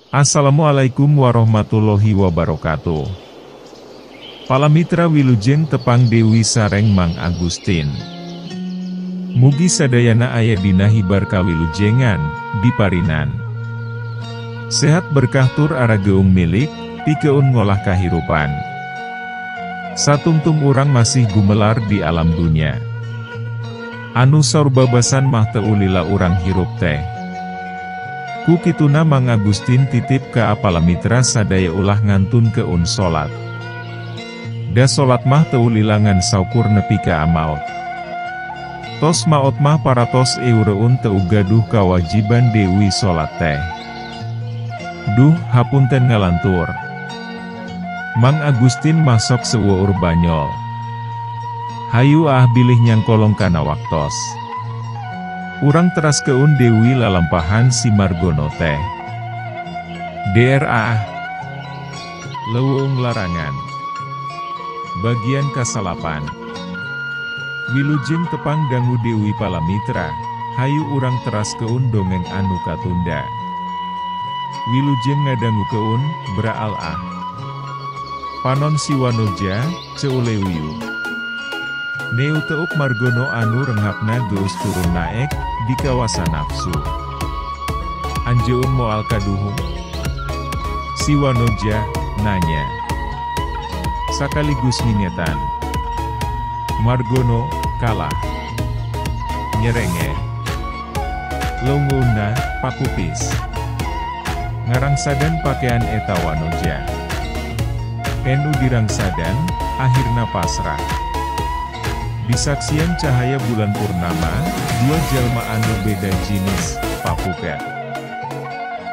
Assalamualaikum warahmatullahi wabarakatuh. Palamitra wilujeng tepang Dewi sareng Mang Agustin. Mugi sadayana aya dina hibar kawilujengan, diparinan sehat berkah tur arageung milik, pikeun ngolah kahirupan. Satungtung urang masih gumelar di alam dunya. Anu saur babasan mah teu ulila urang hirup teh. Ku kituna Mang Agustin titip ka palamitra sadaya ulah ngantunkeun salat. Da salat mah teu ulila ngan saukur nepi ka maot. Tos maot mah paratos eureun teu gaduh kawajiban deui salat teh. Duh, hapunten ngalantur. Mang Agustin masok seueur banyol. Hayu ah bilih nyangkolong kana waktos. Urang teraskeun deui lalampahan si Margono teh. DRA Leuweung Larangan Bagian kasalapan. Wilujeng tepang dangu deui palamitra, hayu urang teraskeun dongeng anu katunda. Wilujeng ngadangukeun, braal ah. Panon si Wanoja, ceulewiu. Neu teup Margono anu renghapna geus turun naek, di kawasan nafsu. Anjeun moal kaduhung? Si Wanoja, nanya. Sakaligus mingetan. Margono, kalah. Nyerenge. Leungeunna, pakupis. Ngarangsadan pakaian eta Wanoja. Enu dirangsadan, akhirna pasrah. Disaksian cahaya bulan purnama, dua jalma anu beda jinis, papuket.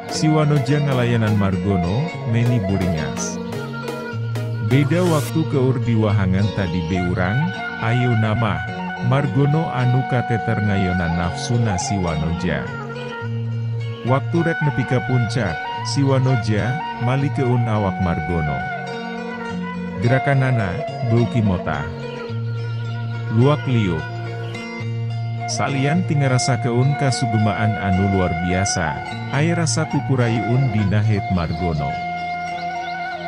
Si Wanoja ngalayanan Margono, meni buringas. Beda waktu keur diwahangan tadi beurang, ayeuna mah, Margono anu kateter ngayonan nafsuna si Wanoja. Waktu rek nepi ka puncak, si Wanoja, malikeun awak Margono. Gerakanana, beuki motah. Luak liuk. Salian tingarasakeun kasugemaan anu luar biasa, aya rasa kukurayuun dina het Margono.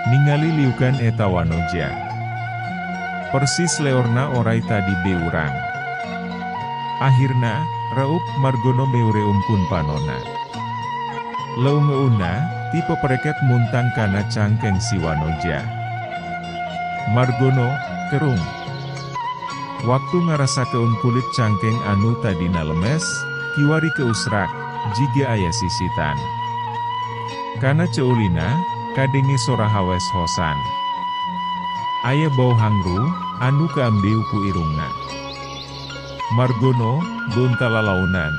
Ningali liukan eta Wanoja. Persis leorna orai tadi beurang. Akhirna, reup Margono meureumkeun panona. Leungeunna, tipe pereket muntang kana cangkeng si Wanoja. Margono, kerung. Waktu ngarasakeun kulit cangkeng anu tadina lemes, kiwari keusrak, jiga aya sisitan. Kana ceulina, kadenge sora hawes hosan. Aya bau hangru, anu kaambeu ku irungna. Margono, gontalalaunan.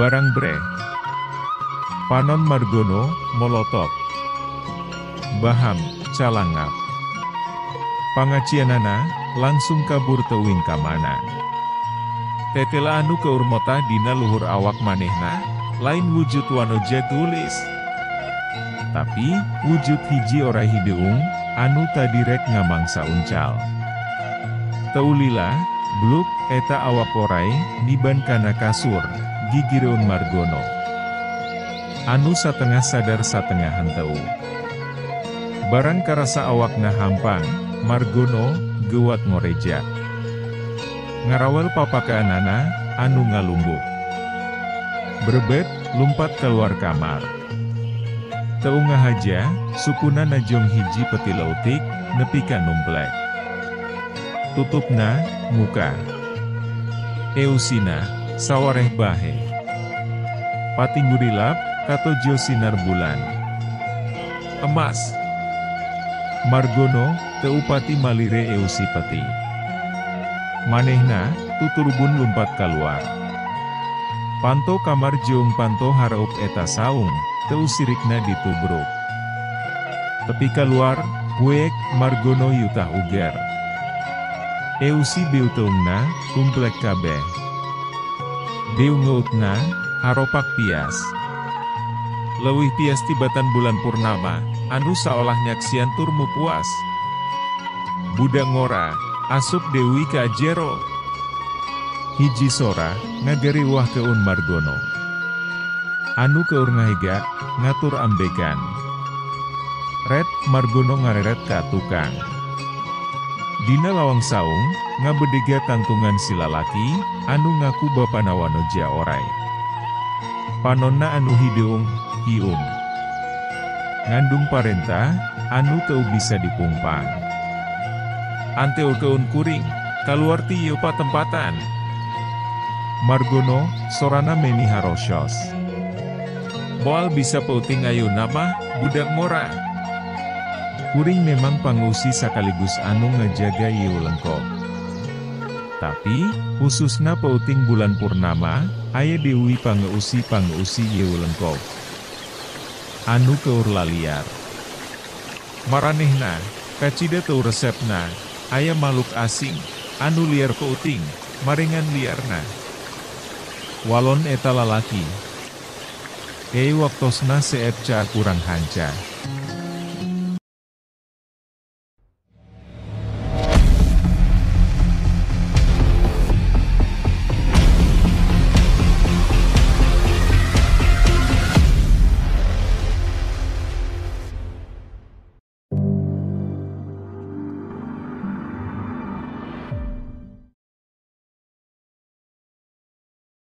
Barang breh. Panon Margono, molotot. Baham, calangap. Pangacianana, langsung kabur teuing ka mana. Tetela anu keur motah dina luhur awak manehna, lain wujud Wanoja tulis. Tapi, wujud hiji orai hideung, anu tadi rek ngamangsa uncal. Teu lila, bluk, eta awak orai, niban kana kasur, gigireun Margono. Anu satengah sadar satengah henteu. Barang karasa awakna hampang, Margono, gewat ngoreja. Ngarawel papakaanana, anu ngalumbuk. Brebet, lumpat keluar kamar. Teu ngahaja, sukuna najong hiji peti leutik, nepi ka numplek. Tutupna, muka. Eusina, sawareh bahe. Patinggurilap, katojo sinar bulan. Emas. Margono, teu pati malire eusi peti. Manehna, tuturubun lumpat kaluar. Panto kamar jeung panto hareup eta saung, teu sirikna ditubruk. Tepi kaluar, huek, Margono yutah uger. Eusi beuteungna, tumplek kabeh. Beungeutna, haropak pias. Leuwih pias tibatan bulan purnama, anu saolah nyaksian turmu puas. Budak ngora, asup deui ka jero. Hiji sora, ngagariwah keun Margono. Anu keur ngahega, ngatur ambekan. Red, Margono ngareret ka tukang. Dina lawang saung, ngabedega tangtungan si lalaki, anu ngaku bapana Wanoja orai. Panonna anu hideung, hium. Ngandung parentah, anu teu bisa dipungpang. Anteurkeun kuring, kaluar ti ieu patempatan. Margono, sorana meni harosyos. Moal bisa peuting ayeuna mah, budak ngora. Kuring memang pangeusi sakaligus anu ngajaga ieu lengkop. Tapi, khususna peuting bulan purnama, aya deui pangeusi-pangeusi ieu lengkop. Anu keur laliar. Maranehna, kacida teu resepna, aya makhluk asing, anu liar peuting, marengan liarna. Walon eta lalaki. Ei waktosna seep ca kurang hanca.